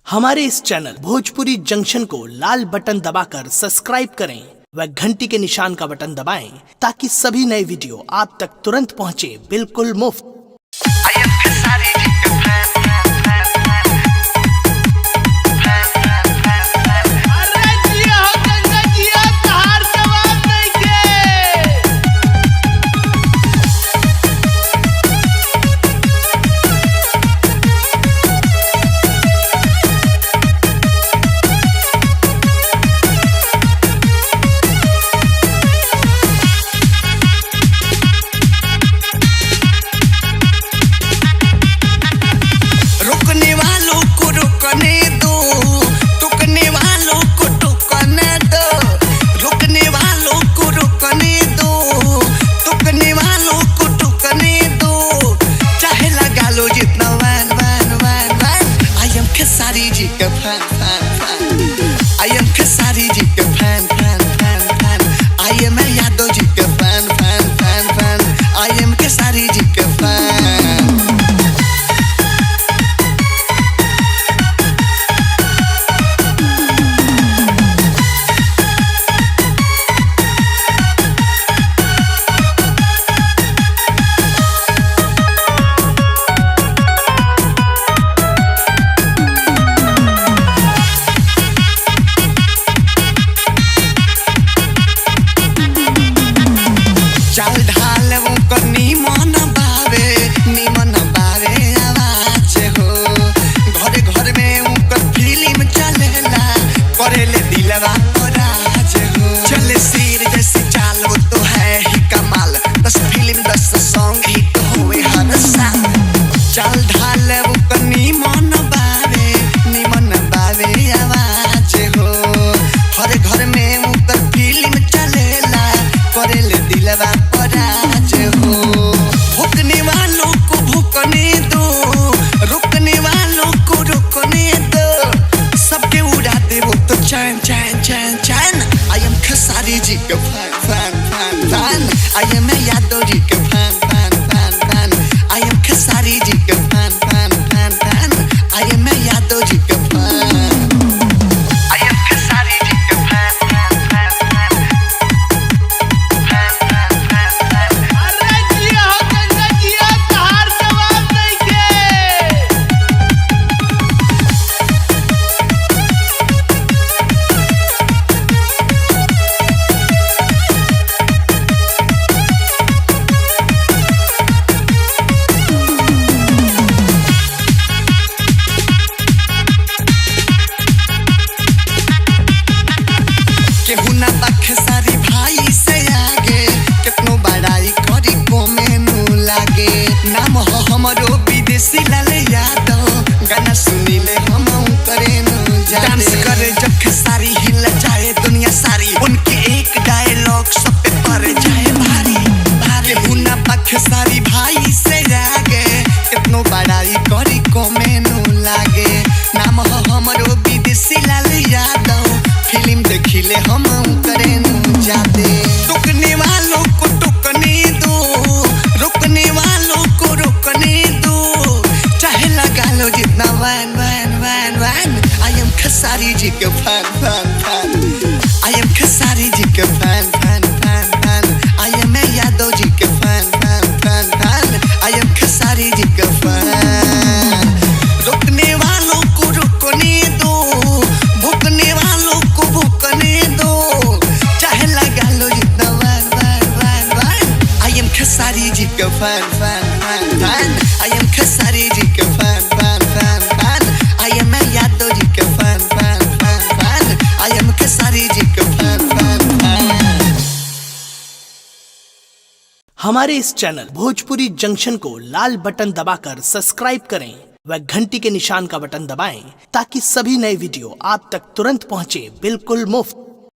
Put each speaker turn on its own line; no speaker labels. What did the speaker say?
हमारे इस channel Bhojpuri junction को लाल button दबाकर सब्सक्राइब करें व घंटी के निशान का बटन दबाएं ताकि सभी नए वीडियो आप तक तुरंत पहुंचे बिल्कुल मुफ्त।
अरे जिया हो गंगा जिया, तहार जवाब नइखे।
रुकने वालों को रुकने दो, टुकने वालों को टुकने दो। रुकने वालों को रुकने दो, टुकने वालों को टुकने दो। चाहे लगा लो जितना van van van van, I am Khesari ji का fan fan fan. I am Khesari ji का fan fan fan fan. I am Yadav ji का fan fan fan fan. I am Khesari ji का fan. चाल ढाल उनकर निमन बावे, निमन बावे आवाज हो। घर घर में उनकर फिल्म चलेला, करेले दिलवा को राज हो। चले सिर जैसे चाल वो तो है ही कमाल, 10 फिल्म 10 सॉन्ग हिट होए हर साल। चाल ढाल उनकर निमन बावे, निमन बावे आवाज हो। हर घर में उनकर फिल्म चलेला, करेले दिलवा पराज हो। भुकने वालों को भुकने दो, रुकने वालों को रुकने दो। सबके उड़ा दे वो तो चैन चैन चैन चैन। I am Khesari ji के fan fan fan fan. I am Yadav ji के fan fan fan fan. I am Khesari ji के fan fan fan fan. I am Yadav ji के fan. I am Khesari ji के fan fan fan fan fan fan fan.
अरे जिया हो गंगा जिया, तहार जवाब नइखे।
केहू ना बा खेसारी भाई से आगे, कितनो बड़ाई करी कोमे नु लागे। नाम हो हमरो विदेशी लाल यादव, गाना सुनिले हम करे नु जादे। डांस करे जब खेसारी हिल जाए दुनिया सारी, उनके एक डायलॉग सब पे पर जाए भारी भारी। केहू ना बा खेसारी भाई से आगे, कितनो बड़ाई करी कोमे नु लागे। नाम हो हमरो विदेशी लाल यादव, फिल्म देखिले हम करे नु जाते। टुकने वालों को टुकने दो, रुकने वालों को रुकने दो। चाहे लगा लो जितना van van van van, I am Khesari ji के fan fan fan. I am Khesari ji के fan fan fan fan. I am Yadav ji के fan fan fan fan. I am Khesari ji के fan. रुकने वालों को रुकने दो, भुकने वालों को भुकने दो। चाहे लगा लो जितना van van van van, I am Khesari ji के fan fan fan fan. I am Khesari ji के fan fan fan fan. I am Yadav ji के fan fan fan fan. I am Khesari ji के fan fan fan.
हमारे इस channel Bhojpuri junction को लाल button दबाकर subscribe करें व घंटी के निशान का बटन दबाएं ताकि सभी नए वीडियो आप तक तुरंत पहुंचे बिल्कुल मुफ्त।